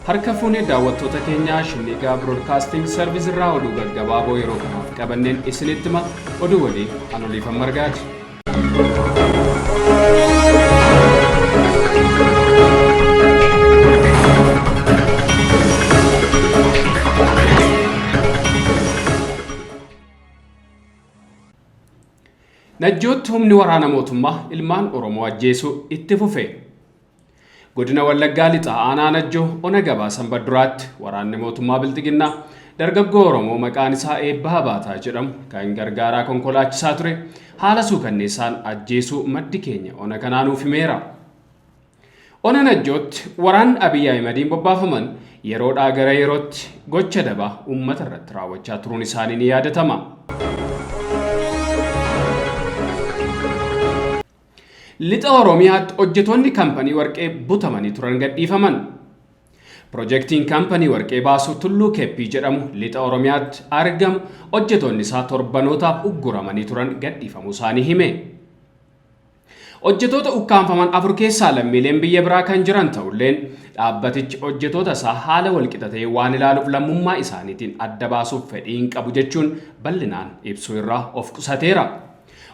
Harka fuunee daawwattoota keenyaa Shinnigaa Broadcasting Service irraa oduu gaggabaaboo yeroo kanaaf qabanneen isinitti hima oduu waliin an Oliifan Margaati. Najjootti humni waraana mootummaa ilmaan Oromoo ajjeesuu itti fufe. Godina Wallaggaa Lixaa Aanaa Najjoo Ona Gabaa Sanbadduraatti waraanni mootummaa Bilxiginnaa dargaggoo Oromoo maqaan isaa Eebbaa Baataa jedhamu kan gargaaraa konkolaachisaa ture haala suukanneessaan ajjeesuu maddi keenya ona kanaa nuuf himeera. Ona Najjootti waraanni Abiy Ahimadiin bobbaafaman yeroodhaa gara yerootti gocha dabaa uummata irratti raawwachaa turuun isaanii ni yaadatama. Lixa Oromiyaatti hojjetoonni kampanii warqee butamanii turan gadhiifaman. Pirojektiin kampanii warqee baasu Tulluu Keppii jedhamu Lixa Oromiyaatti argamu hojjetoonni isaa torbanootaaf ugguramanii turan gadhiifamuu isaanii hime. Hojjetoota ukkaamfaman 4 keessaa lammiileen biyya biraa kan jiran ta'ulleen dhaabbatichi hojjetoota isaa haala walqixa ta'ee waan ilaaluuf lammummaa isaaniitiin adda baasuuf fedhii hin qabu jechuun bal'inaan ibsuu irraa of qusateera.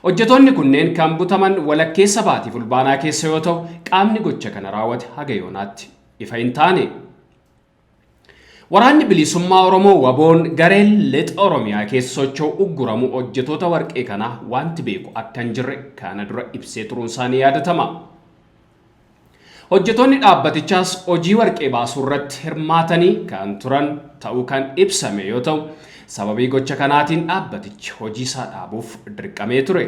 Hojjetoonni kunneen kan butaman walakkeessa baatii Fulbaanaa keessa yoo ta'u, qaamni gocha kana raawwate haga yoonaatti ifa hin taane. Waraanni Bilisummaa Oromoo WBOn gareen Lixa Oromiyaa keessa socho'u ugguramuu hojjetoota warqee kanaa wanti beeku akka hin jirre kana dura ibsee turuun isaa ni yaadatama. Hojjetoonni dhaabbatichaas hojii warqee baasuu irratti hirmaatanii kan turan ta'uu kan ibsame yoo ta'u, sababii gocha kanaatiin dhaabbatichi hojii isaa dhaabuuf dirqamee ture.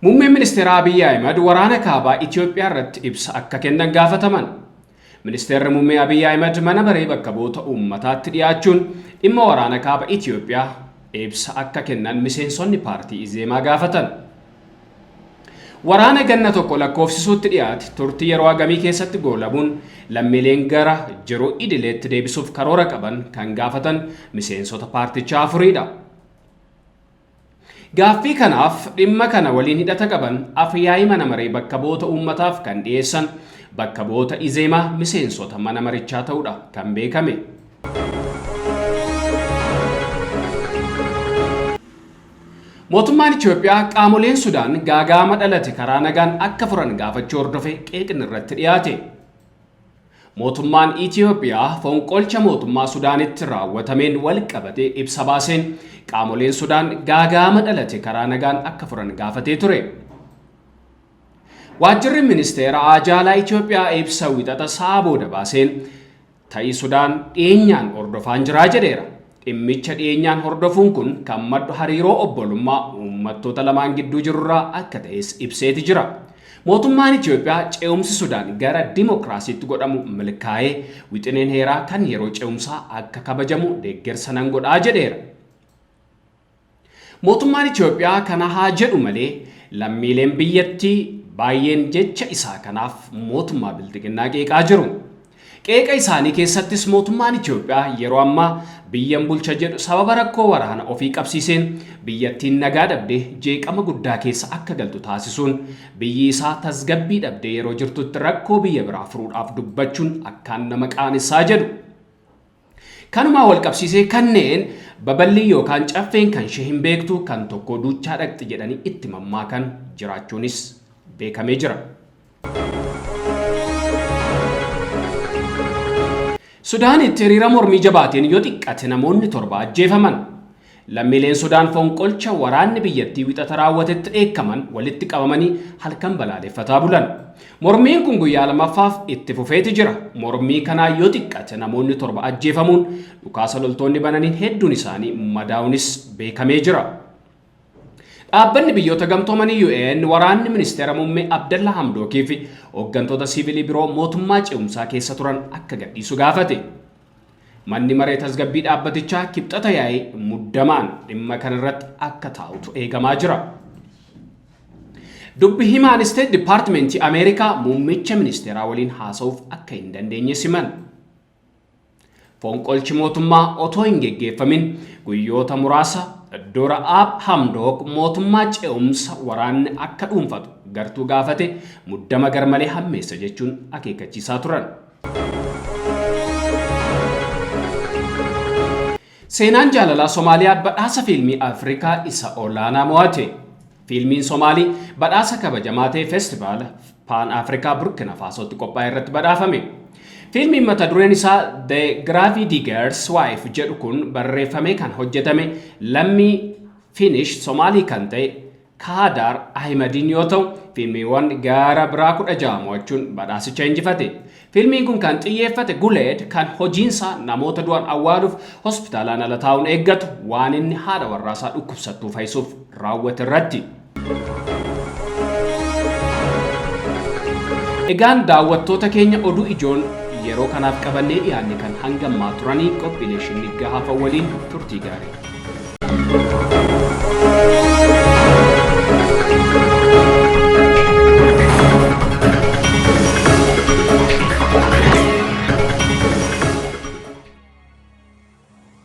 Muummeen Ministeeraa Abiyyi Ahimad waraana kaabaa Itoophiyaa irratti ibsa akka kennan gaafataman. Ministeerri Muummee Abiyyi Ahimad mana maree bakka bu'oota uummataatti dhiyaachuun dhimma waraana kaaba Itoophiyaa ibsa akka kennan miseensonni paartii Izeemaa gaafatan. Waraana ganna tokko lakkoofsisuutti dhiyaate turtii yeroo hagamii keessatti goolabuun lammiileen gara jiruu idileetti deebisuuf karoora qaban kan gaafatan miseensota paartichaa afuriidha. Gaaffii kanaaf dhimma kana waliin hidhata qaban af-yaa'ii mana maree bakka bu'oota uummataaf kan dhiyeessan bakka bu'oota Izeemaa miseensota mana marichaa ta'uudha kan beekame. Mootummaan Itoophiyaa qaamoleen Sudaan gaaga'ama dhalate karaa nagaan akka furan gaafachuu hordofee qeeqni irratti dhiyaate. Mootummaan Itiyoophiyaa fonqolcha mootummaa Sudaanitti raawwatameen walqabatee ibsa baaseen qaamoleen Sudaan gaaga'ama dhalate karaa nagaan akka furan gaafatee ture. Waajjirri Ministeera Haajaa Itiyoophiyaa ibsa Wixata sa'a booda baaseen ta'ii Sudaan dhiyeenyaan hordofaan jiraa jedheera. Dhimmicha dhiyeenyaan hordofuun kun kan maddu hariiroo obbolummaa uummattoota lamaan gidduu jirurraa akka ta'es ibseeti jira. Mootummaan Itiyoophiyaa ce'umsi Sudaan gara dimokiraasiitti godhamu milkaa'ee wixineen heeraa kan yeroo ce'umsaa akka kabajamu deeggarsa nan godhaa jedheera. Mootummaan Itiyoophiyaa kana haa jedhu malee lammiileen biyyattii baay'een jecha isaa kanaaf mootummaa Bilxiginnaa qeeqaa jiru. Qeeqa isaanii keessattis mootummaan Itiyoophiyaa yeroo ammaa biyyan bulcha jedhu sababa rakkoo waraana ofii qabsiiseen biyyattiin nagaa dhabdee jeeqama guddaa keessa akka galtu taasisuun biyyi isaa tasgabbii dhabdee yeroo jirtutti rakkoo biyya biraa furuudhaaf dubbachuun akkaan nama qaanessaa jedhu. Kanumaa wal qabsiisee kanneen babal'ii yookaan caffeen kan ishee hin beektu kan tokkoo duuchaa dhaqxi jedhanii itti mammaakan jiraachuunis beekamee jira. Sudaanitti hiriira mormii jabaateen yoo xiqqate namoonni 7 ajjeefaman. Lammiileen Sudaan fonqolcha waraanni biyyattii Wixata raawwatetti dheekkaman walitti qabamanii halkan balaaleffataa bulan. Mormiin kun guyyaa lamaffaaf itti fufeeti jira. Mormii kanaan yoo xiqqate namoonni 7 ajjeefamuun dhukaasa loltoonni bananiin hedduun isaanii madaa'unis beekamee jira. Dhaabbanni Biyyoota Gamtoomanii UN waraanni Ministeera Muummee Abdalla Hamdookii fi hooggantoota siivilii biroo mootummaa ce'umsaa keessa turan akka gadhiisu gaafate. Manni maree tasgabbii dhaabbatichaa Kibxata yaa'ii muddamaan dhimma kanarratti akka taa'utu eegamaa jira. Dubbi himaan State Department Ameerikaa muummicha ministeeraa waliin haasa'uuf akka hin dandeenye siman. Fonqolchi mootummaa otoo hin geggeeffamin guyyoota muraasa dura Aab Hamdook mootummaa ce'umsa waraanni akka dhuunfatu gartuu gaafate muddama garmalee hammeessa jechuun akeekkachiisaa turan. Seenaan jaalalaa Somaaliyaa badhaasa fiilmii Afrikaa isa olaanaa mo'ate. Fiilmiin Somaalii badhaasa kabajamaa ta'e feestivaala Paan Afrikaa Burkina Faasootti qophaa'e irratti badhaafame. Fiilmiin mata dureen isaa The Grave Digger's Wife jedhu kun barreeffamee kan hojjetame lammii Finish Somaalii kan ta'e Kaadaar Ahimadiin yoo ta'u, fiilmiiwwan gara biraa 16 mo'achuun badhaasicha injifate. Fiilmiin kun kan xiyyeeffate Guleed kan hojiinsaa namoota du'an awwaaluuf hospitaalaan ala taa'uun eeggatu waan inni haadha warraasaa dhukkubsattuu fayyisuuf raawwate irratti. Egaan daawwattoota keenya, oduu ijoon yeroo kanaaf qabannee dhiyaanne kan hanga ammaa turanii. Qophiilee Shinniggaa hafan waliin turtii gaarii.